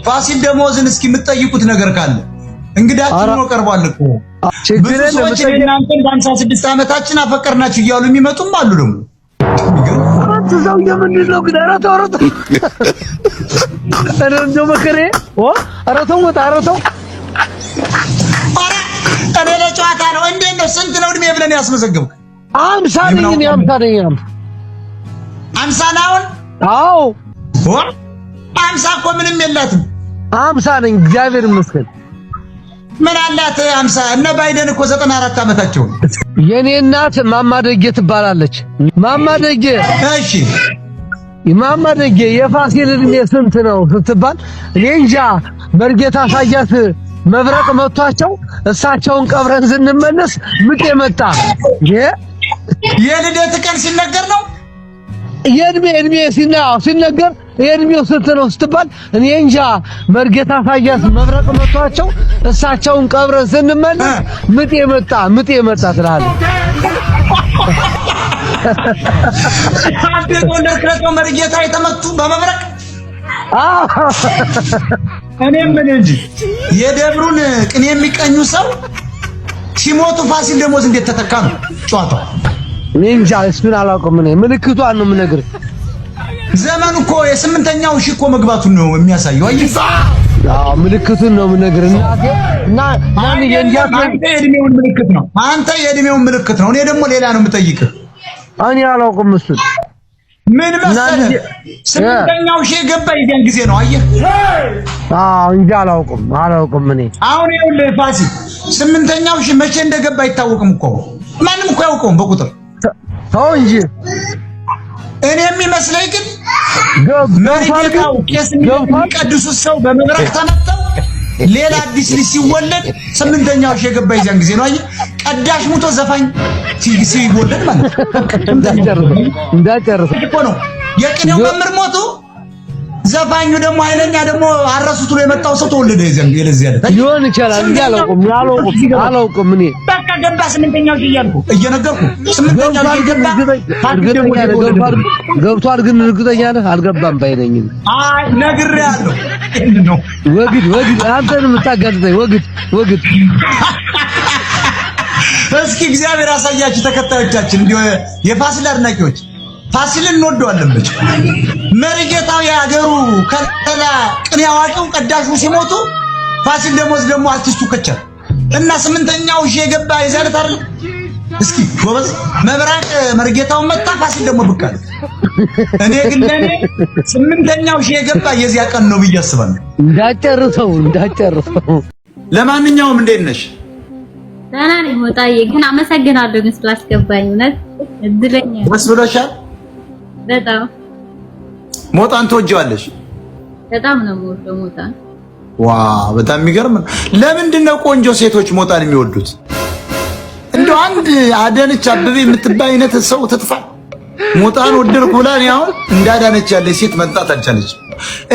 ፋሲል ደሞዝን እስኪ የምትጠይቁት ነገር ካለ እንግዳችን ነው ቀርቧል እኮ። ብዙ ሰዎች እናንተን በ56 ዓመታችን አፈቀርናችሁ እያሉ የሚመጡም አሉ። ደግሞ አንተ ሰውዬ ምንድን ነው ግን? ኧረ ተው፣ ኧረ ተው፣ ኧረ እንደው መከሬ፣ ኧረ ተው ሞጣ፣ ኧረ ተው። ኧረ እኔ ለጨዋታ ነው። እንዴት ነው? ስንት ነው እድሜ ብለን ያስመዘገብክ? 50 ነኝ እኔ፣ 50 ነኝ። 50 ነው አሁን? አዎ። 50 እኮ ምንም የላትም። 50 ነኝ እግዚአብሔር ይመስገን። ምን አላት 50? እነ ባይደን እኮ 94 ዓመታቸው ነው። የኔ እናት ማማ ደጌ ትባላለች። ማማ ደጌ፣ እሺ፣ ማማ ደጌ የፋሲል እድሜ ስንት ነው ስትባል፣ እኔ እንጃ፣ መርጌታ ሳያት መብረቅ መቷቸው እሳቸውን ቀብረን ስንመለስ ምጥ የመጣ። የልደት ቀን ሲነገር ነው። የእድሜ እድሜ ሲነገር የእድሜው ስንት ነው ስትባል፣ እኔ እንጃ፣ መርጌታ ሳያስ መብረቅ መቷቸው እሳቸውን ቀብረን ስንመለስ ምጥ የመጣ፣ ምጥ የመጣ ትላለህ። አንተ የተወለድክ ነው መርጌታ የተመቱ በመብረቅ? እኔም ምን እንጂ የደብሩን ቅኔ የሚቀኙ ሰው ሲሞቱ ፋሲል ደሞዝ እንዴት ተተካ ነው ጨዋታው። እኔ እንጃ፣ እሱን አላውቅም። እኔ ምልክቷን ነው የምነግርህ። ዘመኑ እኮ የስምንተኛው ሺህ እኮ መግባቱን ነው የሚያሳየው። አየህ? አዎ፣ ምልክቱን ነው የምነግርህ። እና ማን የእንጃት አንተ የእድሜውን ምልክት ነው። አንተ የእድሜውን ምልክት ነው። እኔ ደግሞ ሌላ ነው የምጠይቅህ። እኔ አላውቅም እሱን። ምን መሰለህ፣ ስምንተኛው ሺህ የገባ የዚያን ጊዜ ነው። አየህ? አዎ፣ እንጃ፣ አላውቅም፣ አላውቅም እኔ። አሁን ይኸውልህ ፋሲል፣ ስምንተኛው ሺህ መቼ እንደገባ አይታወቅም እኮ፣ ማንም እኮ አያውቀውም በቁጥር። ተው እንጂ። እኔ የሚመስለኝ ግን መሪጌታው ቄስ የሚቀድሱት ሰው በመብረቅ ተመተው ሌላ አዲስ ልጅ ሲወለድ ስምንተኛው ሺህ የገባ የዚያን ጊዜ ነው። አየህ፣ ቀዳሽ ሙቶ ዘፋኝ ሲወለድ ማለት ነው። እንዳጨርሰው እኮ ነው። የቅኔው መምህር ሞቱ፣ ዘፋኙ ደግሞ ኃይለኛ ደግሞ አረሱት ብሎ የመጣው ሰው ተወለደ። የዚያን የለዚህ ያለ ሊሆን ይችላል። እንጂ አላውቅም፣ አላውቅም፣ አላውቅም እኔ። በቃ ገባ ስምንተኛው ሺህ እያልኩ እየነገርኩ፣ ስምንተኛው ሺህ ገባ። ገብቷል፣ ግን እርግጠኛ ነህ? አልገባም ባይነኝ። አይ፣ ነግሬሃለሁ። ነው። ወግድ፣ ወግድ፣ አንተን የምታጋልጠኝ፣ ወግድ፣ ወግድ። እስኪ እግዚአብሔር አሳያችሁ ተከታዮቻችን፣ እንዲሁ የፋሲል አድናቂዎች፣ ፋሲልን እንወደዋለን። ብቻ መሪጌታው የሀገሩ ከለላ ቅኔ አዋቂው ቀዳሹ ሲሞቱ ፋሲል ደሞዝ ደግሞ አርቲስቱ ከቻል እና ስምንተኛው ሺህ የገባ የዛለት አይደል? እስኪ ጎበዝ፣ መብራቅ መሪጌታውን መጣ፣ ፋሲል ደግሞ ብቅ አለ። እኔ ግን ለኔ ስምንተኛው ሺህ የገባ የዚያ ቀን ነው ብዬ አስባለሁ። እንዳጨርሰው፣ እንዳጨርሰው። ለማንኛውም እንዴት ነሽ? ደህና ነኝ ሞጣዬ፣ ግን አመሰግናለሁ ግን ስላስገባኝ፣ እውነት እድለኛ። ደስ ብሎሻል? በጣም። ሞጣን ትወጂዋለሽ? በጣም ነው የምወደው ሞጣን። Wow፣ በጣም የሚገርም ነው። ለምንድን ነው ቆንጆ ሴቶች ሞጣን የሚወዱት? እንደው አንድ አዳነች አበቤ የምትባል አይነት ሰው ትጥፋ። ሞጣን ወደድኩ ብላ እኔ አሁን እንደ አዳነች ያለች ሴት መምጣት አልቻለች።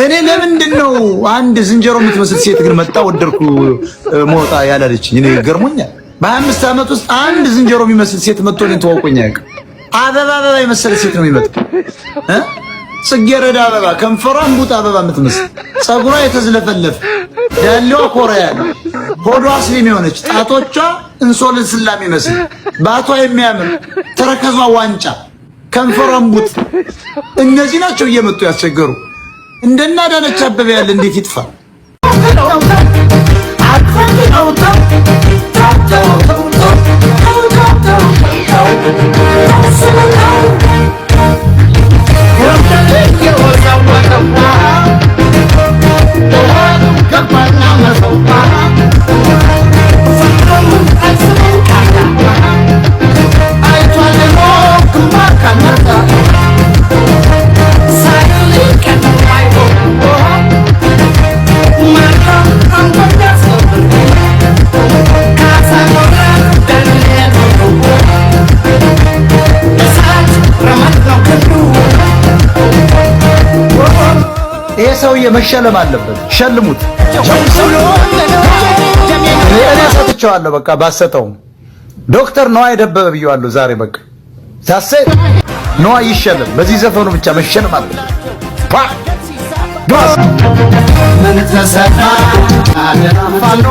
እኔ ለምንድን ነው አንድ ዝንጀሮ የምትመስል ሴት ግን መጣ ወደድኩ ሞጣ ያላለችኝ? እኔ ገርሞኛል። በ25 ዓመት ውስጥ አንድ ዝንጀሮ የሚመስል ሴት መጥቶ እኔን ተዋውቆኝ አያውቅም። አበባ አበባ የመሰለ ሴት ነው የሚመጣው እ ጽጌረዳ አበባ፣ ከንፈሯ እምቡጥ አበባ የምትመስል፣ ፀጉሯ የተዝለፈለፈ፣ ዳሌዋ ኮራ ያለ፣ ሆዷ slim የሆነች፣ ጣቶቿ እንሶልን የሚመስል፣ ባቷ የሚያምር፣ ተረከዟ ዋንጫ፣ ከንፈሯ እምቡጥ። እነዚህ ናቸው እየመጡ ያስቸገሩ። እንደና አዳነች አበበ ያለ እንዴት ይጥፋ? ይሄ ሰውዬ መሸለም አለበት። ሸልሙት። እኔ ሰጥቼዋለሁ። በቃ ባሰጠውም ዶክተር ነዋይ ደበበ ብዬዋለሁ። ዛሬ በቃ ታሰ ነዋይ ይሸለም። በዚህ ዘፈኑ ብቻ መሸለም አለበት። ተሰፋ ፋኖ።